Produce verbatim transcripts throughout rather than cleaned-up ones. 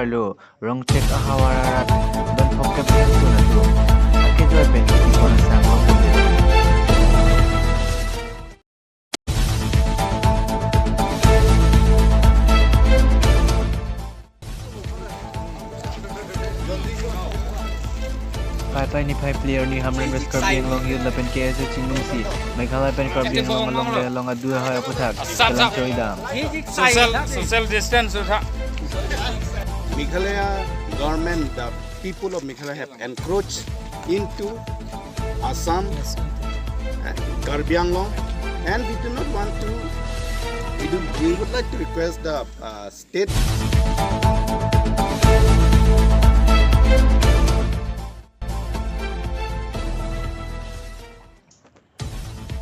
Lo, Rongchek ahavar arat don phongkep hemtun atum akejoi pen kipon asang longpon. Paipai niphai player ni Hamren West Karbi Anglong Youth lapen K S A chingnungsi Meghalaya pen Karbi Anglong alongle along adu ahoi aputhak kelang choi dam. Social, social distance utha. Meghalaya government, the people of Meghalaya have encroached into Assam and Karbi Anglong, and we do not want to, we do, we would like to request the, uh, state.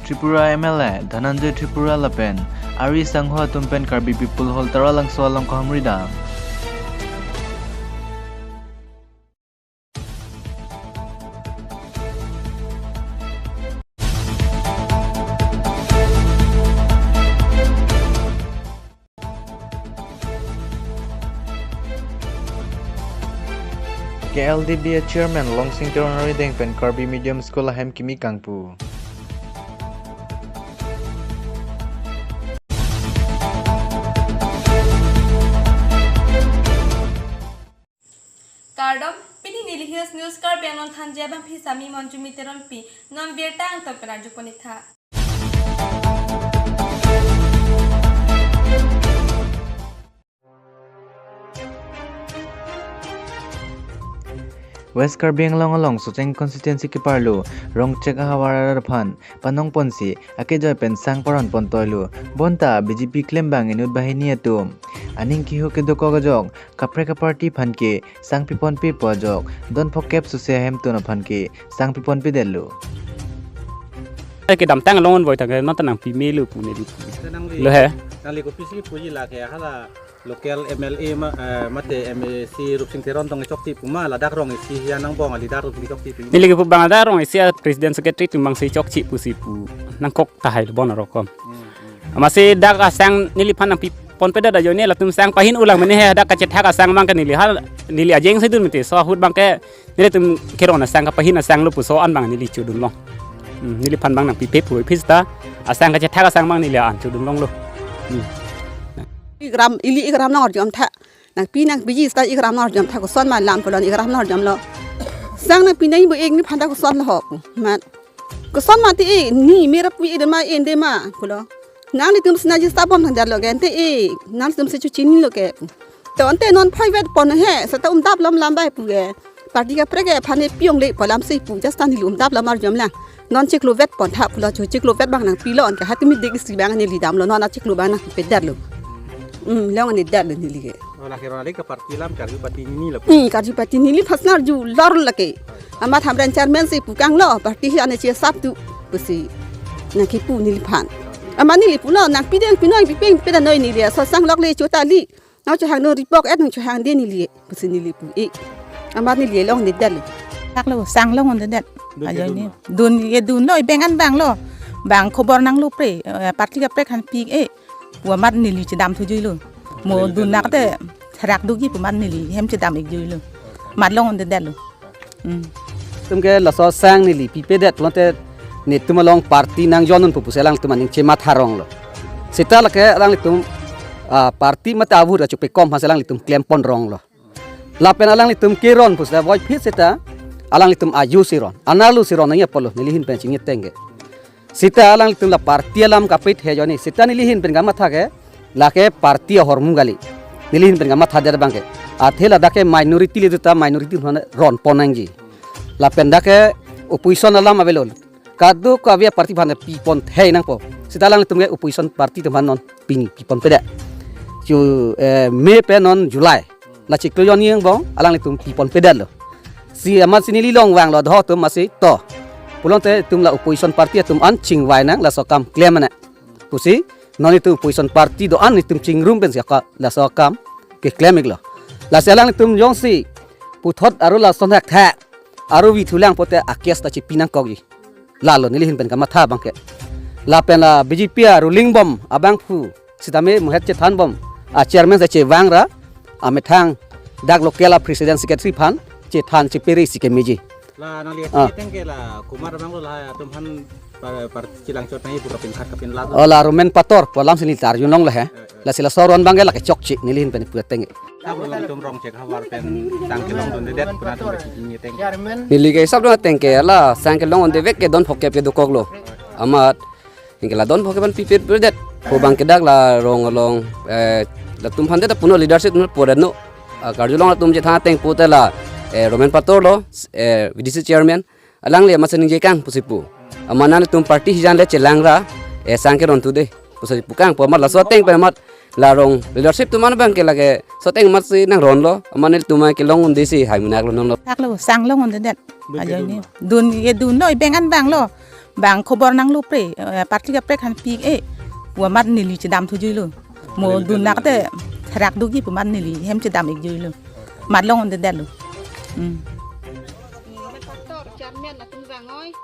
Tripura M L A Dhananjay Tripura lapen ari sangho atum pen Karbi People Hall Taralangso along kahumri dam. K L D B A Chairman Longsing Teron arideng pen Karbi Medium School ahem kimi kangpu. Kardom, pini neli Hills News Karbi Anglong thangja bang phi sami Monjumi Teronpi, non birta angton pen arjupon-iktha. West Karbi Anglong along Socheng constituency keparlo Rongchek ahavar arat aphan panongponsi akejoi pen sang paronpon toilo. Bonta B J P klembang inut banghini atum aning kihu kedokok ajok kaprek aparty aphan ke sang piponpepo ajok don phongkep suse ahemtun aphan ke sang piponpedetlo. Ai kedamtang along anvoi tangke non ta nangpimelo pu neli. Lo he. Nangli kopisi puji lake hala local M L A ma, eh, mate M A C Rupsing Teron tong chokche pu ma, ladak rong isi hian nangbong ali dak rong chokche pu. Neli kepu bang ladak rong isi a president secretary atum bangsi chokche pusi pu nangkok tahai lo bon arokom. Hmm, hmm. Amatsi dak asang neliphan nangpiponpedet ajoine latum sang pahin ulang mene he, dak kachethak asang bang ke neli hal neli ajeng sedun mete so ahut bang ke nelitum keron asang kapahin asang lo puso an bang neli chodun long. Hmm, neliphan bang nangpipe pu phista asang kachethak asang bang neli an chodun longlo. Hmm. Igram ili igram nang arjom tha. Nangpi nangpiji seta igram nang arjom tha, koson ma lam pulo igram nang arjomlo. Sang nangpi nangji bo ik neliphan ta koson lo ho. Mat. Koson mati e, ne merap pi e dema e dema pulo. Nanglitum sinaji stabom thang darlo ke ante e, nanglitum si chuchini lo ke. To ante non private pon he, seta umdap lom lam bai pu ke. Party kaprek ke aphan ne pi-ongle pu alamsi pu, just ta neli umdap lam arjom lang. Non chiklo vetpon tha pulo, chu chiklo vet bang nangpilo, anke hati mi dik isi bang neli damlo, non a chiklo bang nangpedetlo. Hmm, long ani detlo neli ke. Oh, lake rong lake party alam karju party neli lapu. Hmm, karju party neli pas narju lor lake. Amat Hamren chairman si pu kanglo, party hi ane che sap tu pusi nangkipu neliphan. Amat neli pulo nangpideng pinoi pipeng pedanoi neli, so sang lok le chota li. Nangchohang no ripok et nangchohangde neli pusi neli pu e. Amat neli longledetlo. Taklo sang longledet. Dun ke ajoine. Dun lo. Dun ke dunlo, ibengan banglo. Bang khobor nanglo pre, eh, party kaprek aphan pi e. Pu amat neli chedam thujuilo. Mo neli dun dunlo. Nak te therak doji pu amat neli hem chedam ikjuilo. Amat longledetlo. Hmm. Tum ke laso sang neli pipedet pulote netum along party nangjon un pu pusi alangtum aning chematha ronglo. Seta lake alanglitum, ah, party mate avur achupe kom hasi alanglitum klempon ronglo. Lapen alanglitum keron pusi avoid phit seta alanglitum ayu si ron. Anerlo si ron nangji apotlo neli ahin pen chingiteng ke. Seta alanglitum la party alam kapit he ajoine. Seta neli ahin pen kamatha ke lake party ahormu kali. Neli ahin pen kamathadet abang ke. Athe ladak ke minority le juta minority hon ronpon nangji. Lapen dak ke opposition alam avelo. Kadokave party aphan pipon thei nangpo. Seta alanglitum ke opposition party atum aphan non pini piponpedet. Chu, eh, May pen non July. La chiklo jon ni angbong alanglitum piponpedetlo. Si amatsi neli longvanglo dho atum amatsi to. Pulote itum la opposition party atum an chingvai nang laso akam klem mane. Pusi non itum opposition party do-an itum chingrum pensi aka laso akam keklem iklo. Lasi alanglitum jongsi puthot aro lason hak tha aro vithu lang pote a-case ta chipi nangkokji. Lalo neli ahin pen kamatha abang ke. Lapen la B J P a ruling bom abangphu sitame muhet chethan bom a chairman si chevangra amethang Dak local a president secretary aphan chethan chepere si kemeji. La nangli Ah. Ateng ke la komat abang lo, la atum aphan par, par chilang chot nai pura pin khat kapin la. Oh, la Romen Pator, pu alam si neli ta arjulong lo he. Eh, eh. Lasi laso aron abang ke la kechokche neli ahin pen pu ateng. Sab lo atum rong chek havar pen sang kelongdundedet pu atum kachini ateng. Neli ke sab lo ateng ke la sang kelongdunde vek ke don phokep ke dokok lo. Amat anke la don phokep an pipit pedet. Pu abang ke dak la rong along, eh, latum aphan det puno leadership no poret no. Ah, karjulong atum chethan ateng pute la, eh, Romen Pator lo, eh, V D C chairman. Alangli amat si ningje kang pusi pu. Amat nangtum party hijan le chelang ra, eh, sang keron tu de pusi pu kang pu amat laso ateng pen amat la rong leadership atum an abang ke lake laso ateng amat si nangron lo, amat nelitum kelongdunde si hai munak lo non lo. Dak lo sang longdundedet. Dun ke Ajo dun ni. Ma? Dun ye dun lo, ibeng an abang lo. Bang khobor nanglo pre, eh, party kaprek aphan pi e. Pu amat neli chedam thuji lo. Mo Neli dun chedam nak te thuji. Therak doji pu amat neli hem chedam ikji lo. Amat longdundedet lo. Hmm. Pastor, chairman latum vangoi,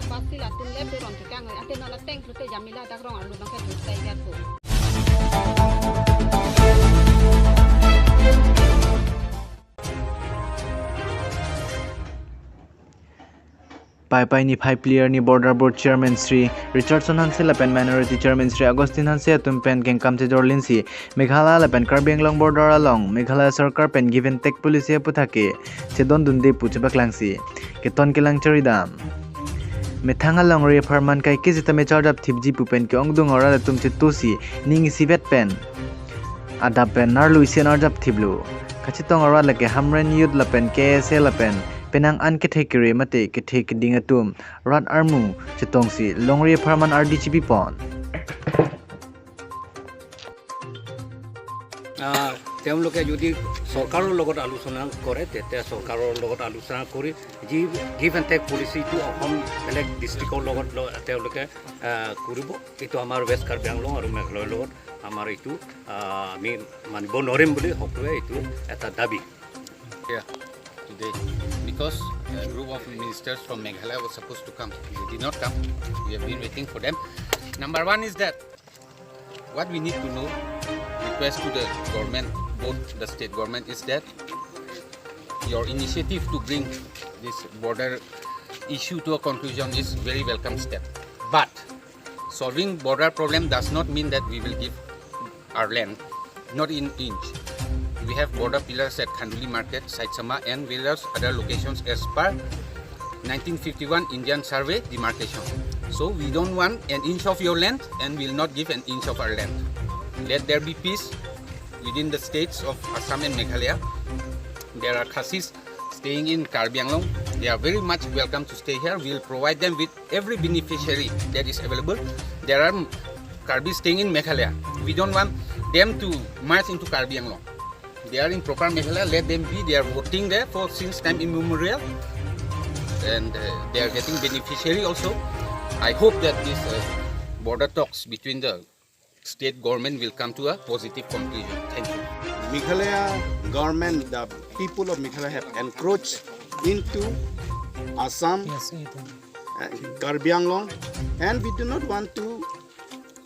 pasi latum le peron tikang oi. Ante non ateng pute Jamila dak rong arlo bang ke justai ya ko. Paipai niphai phli arni Border Board Chairman Shri Richardson Hanse lapen Minority Chairman Shri Augustine Hanse atum pen kengkam chedorlinsi Meghalaya lapen Karbi Anglong border along Meghalaya Sarkar pen give and take policy aputhak ke chedondunde pu chepaklangsi keton kelang charidam. Methang alongri apharman kaike sitame charjap thipji pu pen ke-ongdung arat atum chetosi ning isivet pen adap pen nerlu isi an arjap thiplo. Kachetong arat lake Hamren Youth lapen K S A lapen penang an kethe kere mate kethe keding atum rat armu chetongsi longri apharman ardi chibipon. আহ, তেওঁলোকে যদি চৰকাৰৰ লগত আলোচনা কৰে, তেতিয়া চৰকাৰৰ লগত আলোচনা কৰি যি গিভ এণ্ড টেক পলিচিটো অসম বেলেগ ডিষ্ট্ৰিক্টৰ লগত ল-, তেওঁলোকে, আহ, কৰিব। এইটো আমাৰ ৱেষ্ট কাৰ্বি আংলং আৰু মেঘালয়ৰ লগত আমাৰ এইটো, আহ, আমি মানিব নোৱাৰিম বুলি সকলোৱে এইটো এটা দাবী। Here today because a group of ministers from Meghalaya was supposed to come. They did not come. We have been waiting for them. Number one is that what we need to know, request to the government, both the state government, is that your initiative to bring this border issue to a conclusion is very welcome step. But solving border problem does not mean that we will give our land, not in inch. We have border pillars at Khanduli Market, Saitsama, and various other locations as per nineteen fifty-one Indian Survey demarcation. So we don't want an inch of your land and will not give an inch of our land. Let there be peace within the states of Assam and Meghalaya. There are Khasis staying in Karbi Anglong. They are very much welcome to stay here. We'll provide them with every beneficiary that is available. There are Karbi staying in Meghalaya. We don't want them to merge into Karbi Anglong. They are in proper Meghalaya. Let them be. They are voting there for since time immemorial. And, uh, they are getting beneficiary also. I hope that this, uh, border talks between the state government will come to a positive conclusion. Thank you. Meghalaya government, the people of Meghalaya have encroached into Assam, Yes, it is. uh, Karbi Anglong, and we do not want to,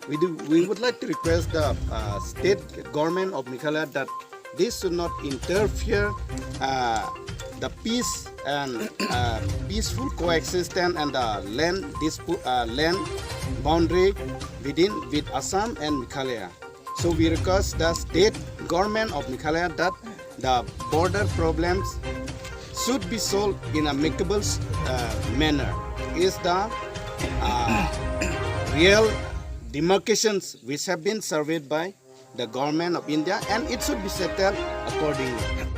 we do, we would like to request the, uh, state government of Meghalaya that this should not interfere, uh, the peace and, uh, peaceful coexistence and the land dispu-, uh, land boundary within with Assam and Meghalaya. So we request the state government of Meghalaya that the border problems should be solved in amicable, uh, manner. Is the, uh, real demarcations which have been surveyed by the government of India and it should be settled accordingly.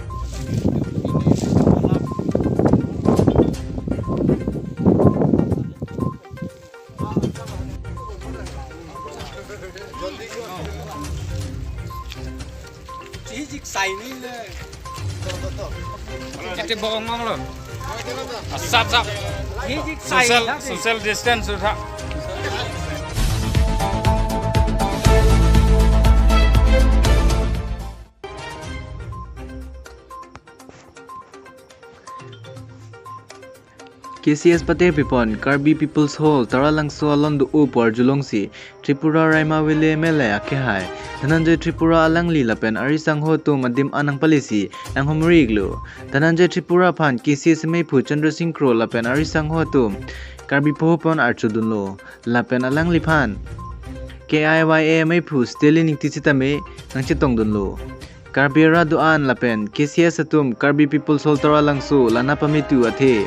Ete bong mang lo. Asap sap. Social, social distance utha. K C S pater pipon Karbi People's Hall Taralangso alon do-o pu arjulongsi Tripura Raima Valley M L A akehai Dhananjay Tripura alangli lapen ari sangho atum adim an nangpalesi nanghumri-iklo. Dhananjay Tripura aphan K C S A meiphu Chandra Singh Kro lapen ari sangho atum Karbi poho pon archudunlo. Lapen alangliphan K I Y A meiphu Stalin Ingti sitame nangchetongdunlo. Karbi arat do-an lapen K C S atum, Karbi People's Hall Tora Langso, la nangpametu athe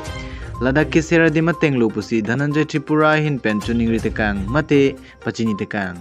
ladak keser adim atenglo pusi Dhananjay Tripura ahin pen choningri tekang mate pachini tekang.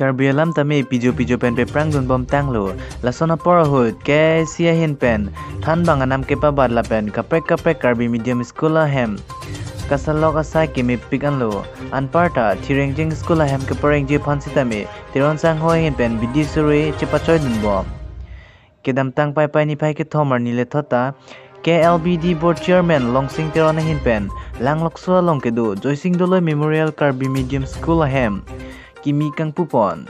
Karbi alam tame pijo pijo pen peprangdun bom tanglo. Lason apor ahut K I C ahin pen thanbang anam kepabat lapen kaprek kaprek Karbi medium school ahem kasalok asai kemepik anlo. Anparta Thirengjeng school ahem keparengji aphan sitame Teron sangho ahin pen bidi suri chepachoidun bom. Kedamtang Paipai niphai kethom arni lethot ta K L B D board chairman Longsing Teron ahin pen Langlokso along kedo Joysing Doloi Memorial Karbi Medium School ahem kimi kangpupon.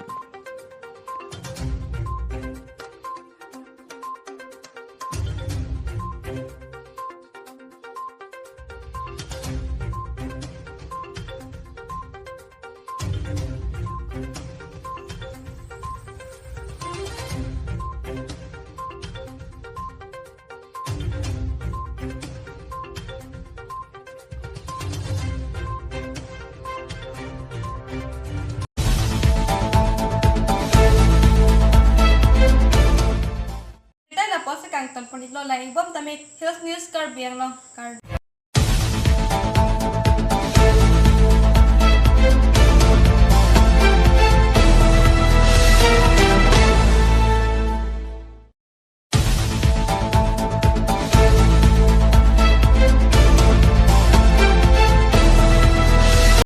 Kita na post kangton pon-iklo, lang-ik bom tame Hills News Karbi Anglong Karbi.